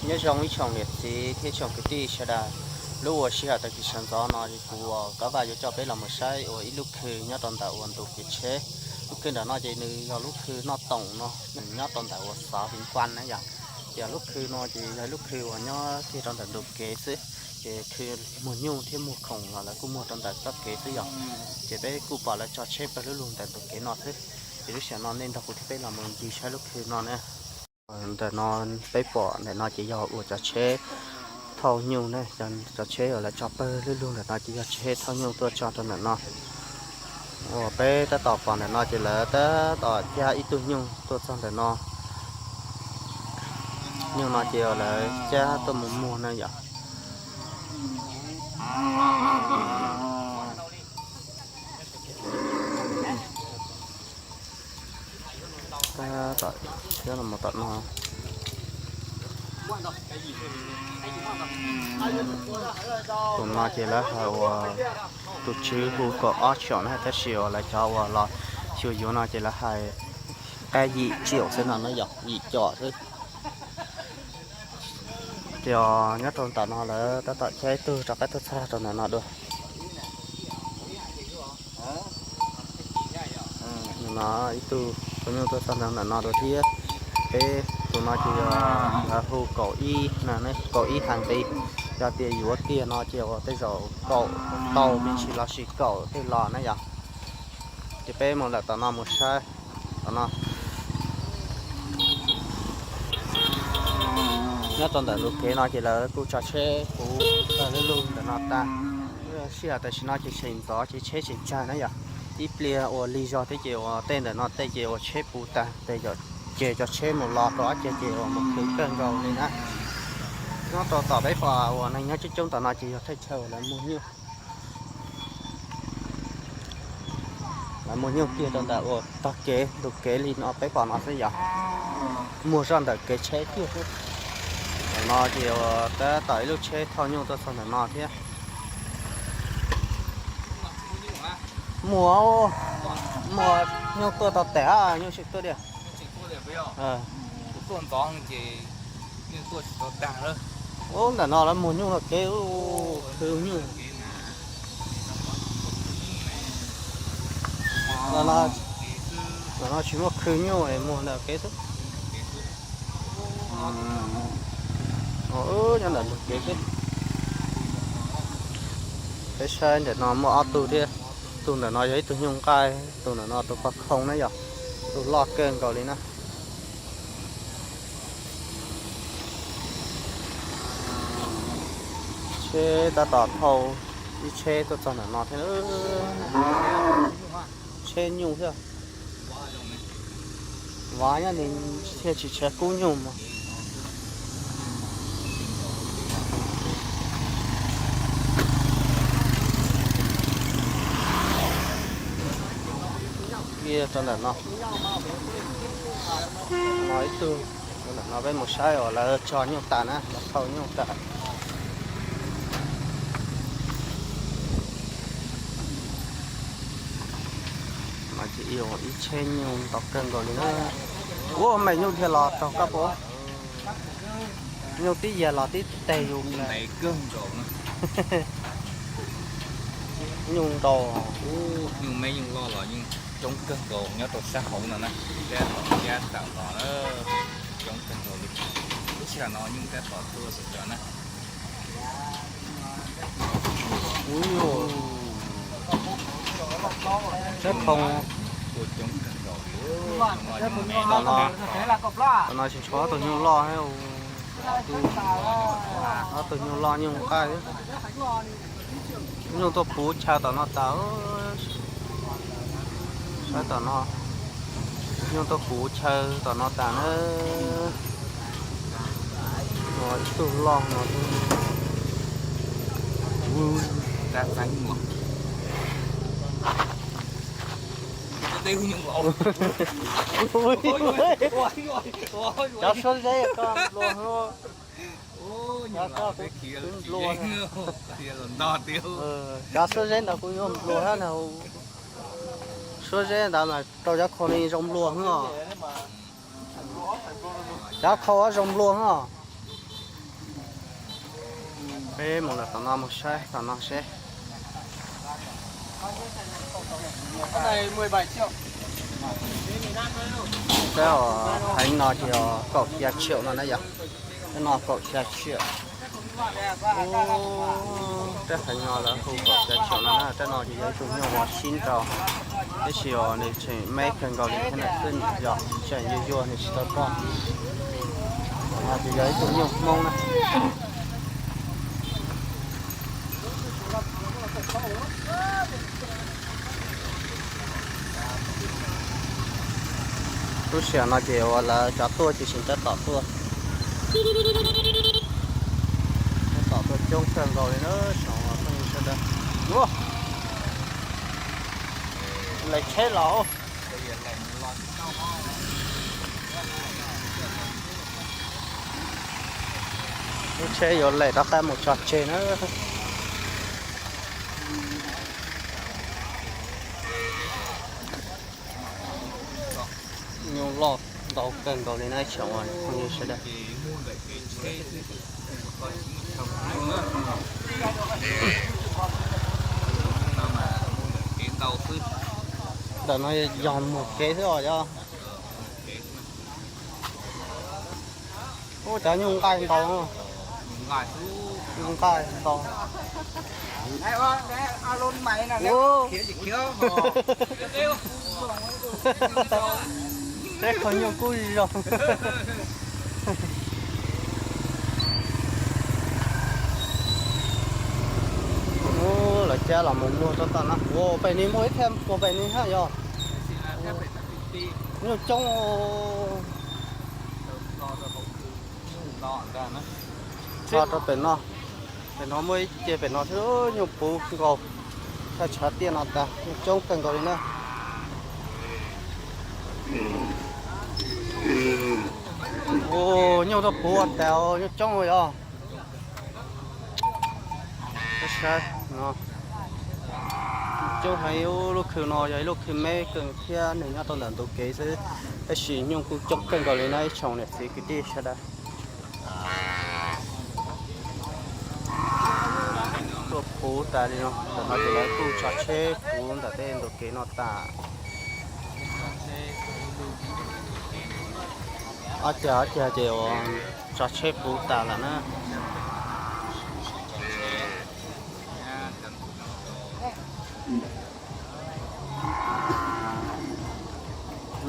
Nyob zoo ib tsoom niam txiv thiab tsoom kwv tij sawv daws, lub uas sij hawm tag kis sawv ntxov no kuv uas Kab Vaj yuav coj peb los mus saib uas ib lub khw nyob rau ntawm uas ntu kev tsheb. Lub khw ntawm no ces nws yog lub khw noj toom no, nws nyob rau ntawm uas xov Viv Nkuaj na yom. Ces lub khw no ces yog lub khw uas nyob kiag rau ntawm ntu kev xwb, ces khw muag nyuj thiab muag khoom los lawv kuj muag rau ntawm txoj kev xwb yom. Ces peb kuj pom lawv tso tsheb pawg lug lug ntawm ntu kev no xwb. Ces lub sij hawm no nej nrog kuv thiab peb los mus ncig saib lub khw no na. Ntawm no peb pom ntawm no ces yog ua cov tsheb thauj nyuj ne, cov tsheb uas lawv tso pawg lug lug ntawm no ces yog tsheb thauj nyuj tuaj tso rau ntawm no. Uas peb tab tom pom ntawm no ces lawv tab tom cab ib tug nyuj tuaj txog ntawm no. Nyuj no ces lawv cab tuaj mus muag na yom. Tab tom cab los tom no. Tus no ces lawv hais uas tus tswv hu kaum ob tsoom na, tab sis uas lawv cov uas los xyuas yuav no ces lawv hais qab yim tsoom xwb no na yom, yim tsoom xwb. Ces nyob rau ntawm no lawv tab tom cab ib tug rov qab tuaj txog rau ntawm no dua. No ib tug thauj nyuj tuaj txog ntawm no dua thiab. Peb tus no ces yog lawv hu kaum ib, kaum ib hais nqi. Yog tias yuav kiag no ces uas tej zaum kaum tau me ntsis los sis kaum tej los na yom. Ces peb mus lawm tom no mus saib tom no. Nyob rau ntawm lub kev no ces lawv kuj tso tsheb puv pawg lug lug ntawm no tag. Sij hawm tam sim no ces tseem ntxov ces tsheb tseem tsawg na yom. Ib pliag uas lig zog thiab ces uas tej ntawm no tej ces uas tsheb puv tag, ces cov tsheb mus los rau ob ceg ces uas mus khwv kawg nkaus li na. Nyob rau tom peb pom uas neeg nyob coob coob tom no ces yog thaj chaw uas lawv muag nyuj. Lawv muag nyuj kiag rau ntawm uas tog kev ntu kev li no peb pom no xwb yom. Muag zoj ntawm kev tsheb kiag xwb. Ntawm no ces uas tab tom ib lub tsheb thauj nyuj tuaj txog ntawm no thiab. Muag, muag nyuj tuaj tau tas, nyuj tsis tuaj diam. Ub, ntawm no lawv muag nyuj no kev khwv nyuj. Ntawm no tsis muaj khwv nyuj es muag ntawm kev xwb. Nyob ntawm ntug kev xwb. Peb saib ntawm no muaj ob tug thiab. Tus ntawm no yog ib tug nyuj nqaij, tus ntawm no tus pog khoo na yom. Tus loj kawg nkaus li na. Tsheb tab tom thauj ib tsheb tuaj txog ntawm no thiab. Tsheb nyuj thiab. Vov nyob ni thiaj tsis tshav kub nyuj mas. Rau ntawm no, no ib tug, rau ntawm no peb mus saib uas lawv tso nyuj tas na, lawv thauj nyuj tas. Mas ces ib tsheb nyuj ntau kawg nkaus li na. Ua me nyuj thiaj los raug koj puas? Nyuj tib yam los tib teg yus. Nyuj ntau. Nyuj me nyuj loj los yeej coob kawg nkaus nyob rau sab hauv no na. Cab tom cab tawm los coob kawg nkaus li. Lub sij hawm no nyuj tab tom tuaj txog cov na. Ub, tsheb khoo. Tom no tsis tshuav ob tug nyuj loj thiab, ob tug nyuj loj nyuj nqaij. Nyuj tuaj puv chaw tom no tas. Saib tom no, nyuj tuaj puv chaw tom no tas na. Ib tug loj no. Cov suab zeb koj nplua, cov suab zeb, cov suab zeb ntawd kuj yuav nplua thiab na. Suab zeb ntawd mas rau cov khau li zoo nplua os. Cov khau zoo nplua os. Peb mus lawm tom no mus saib tom no seb. Peb heev no ces kaum xya triệu no na yom. Peb no kaum xya triệu. Peb heev no lawv hu kaum xya triệu no na, peb no ces yog ib tug nyuj uas sib nraus, tab sis uas nws tseem me kawg nkaus li thiab na, xwb yog tseem yuag yuag nws tsis tau roj. No ces yog ib tug nyuj Hmoob na. Lub sij hawm no ces uas lawv cov tuaj ces tseem tab tom tuaj, tab tom tuaj coob kawg nkaus li na, tsoom phooj ywg sawv daws. Ua, lem tsheb los. Lub tsheb yuav lem rov qab mus tso tseg na. Nyuj loj ntau kawg nkaus li na tsoom phooj ywg sawv daws. Ntawm no yog mus kev xwb os yog. Ub, cov nyuj nqaij ntau. Nyuj nqaij ntau. Teb qhov nyuj kub zoo. Ub, lawv cab los mus muag rau tom no. Ua pem ni muaj ib thiab, ua pem ni hab yog. Nyuj coob. Tso rau pem no. Pem no muaj ib ce pem no thiab, nyuj puv nkaus. Thaj tshav tiaj no tas, nyuj coob kawg nkaus li na. Ua nyuj tuaj puv ua tas, nyuj coob yog. Saib no, coob heev. Lub khw no yog ib lub khw me kawg thiab nws nyob rau ntawm ntug kev xwb, tab sis nyuj kuj coob kawg nkaus li na ib tsoom niam txiv kwv tij sawv daws. Tuaj puv tas li no, ntawm no ces lawv kuj tso tsheb puv ntawm tej ntug kev no tas. Ob cag ob cag ces uas tso tsheb puv tas lawm na.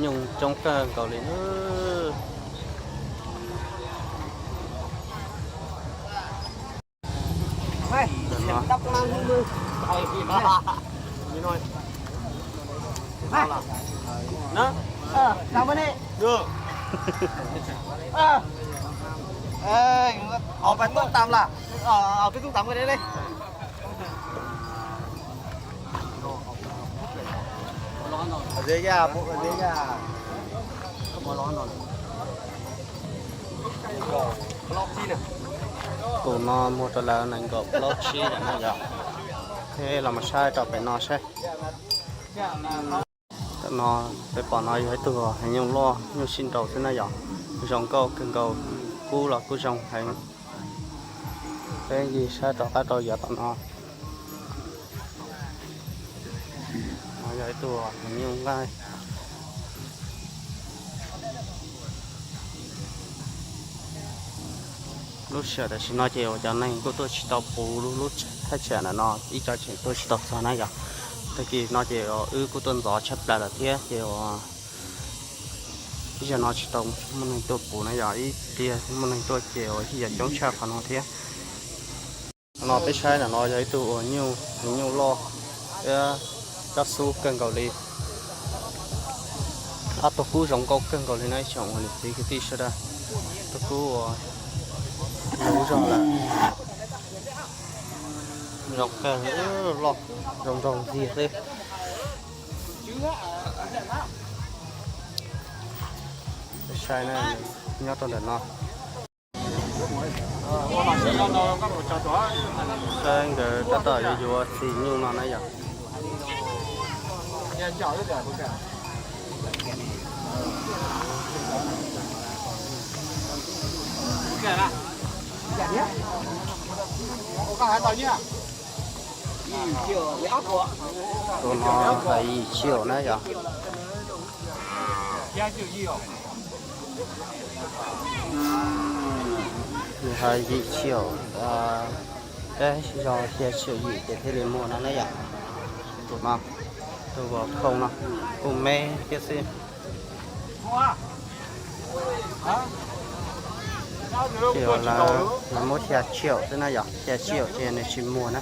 Nyuj coob kawg nkaus li. Ov, peb tub tam las, peb tub tam ko li. Tus no muag rau lawv nees nkaum plaub tsib lawm na yom. Peb los mus saib rau pem no saib. Tam no peb pom no yog ib tug heev nyuj loj nyuj sib nraus xwb na yom. Zoo nkauj kawg nkaus, kub los kuj zoo heev. Peb ncig saib rov qab rau yav tom no. No yog ib tug heev nyuj nqaij. Lub sij hawm tam sim no ces uas cov neeg kuj tuaj tsis tau puv lub thaj tsam ntawm no, ib co tseem tuaj tsis tau txog na yom. Tag kis no ces wb kuj tuaj ntxov tshaj plaws lawm thiab ces uas ib zaug no tsis tau muaj neeg tuaj puv na yom, ib pliag muaj neeg tuaj ces uas ib yam coob tshaj qhov no thiab. No peb saib ntawm no yog ib tug uas nyuj, nyuj loj thiab cov xub kawg nkaus li. Ob tug kub zoo nkauj kawg nkaus li na ib tsoom uas niam txiv kwv tij sawv daws. Tug kub uas luv zog lawm, zoo kawg, loj zoo nraug ntxiag xwb. Saib na, nyob rau ntawm no. Saib nkawd tab tom yuav yuav txiv nyuj no na yom. Tus no hais yim triệu na yom. Nws hais yim triệu, peb yog xya triệu yim ces thiaj li muag no na yom. Tus no, tus vos khoo no, kuj me thiab xwb. Ces lawv muab xya triệu xwb na yom, xya triệu ces nws tsis muag na.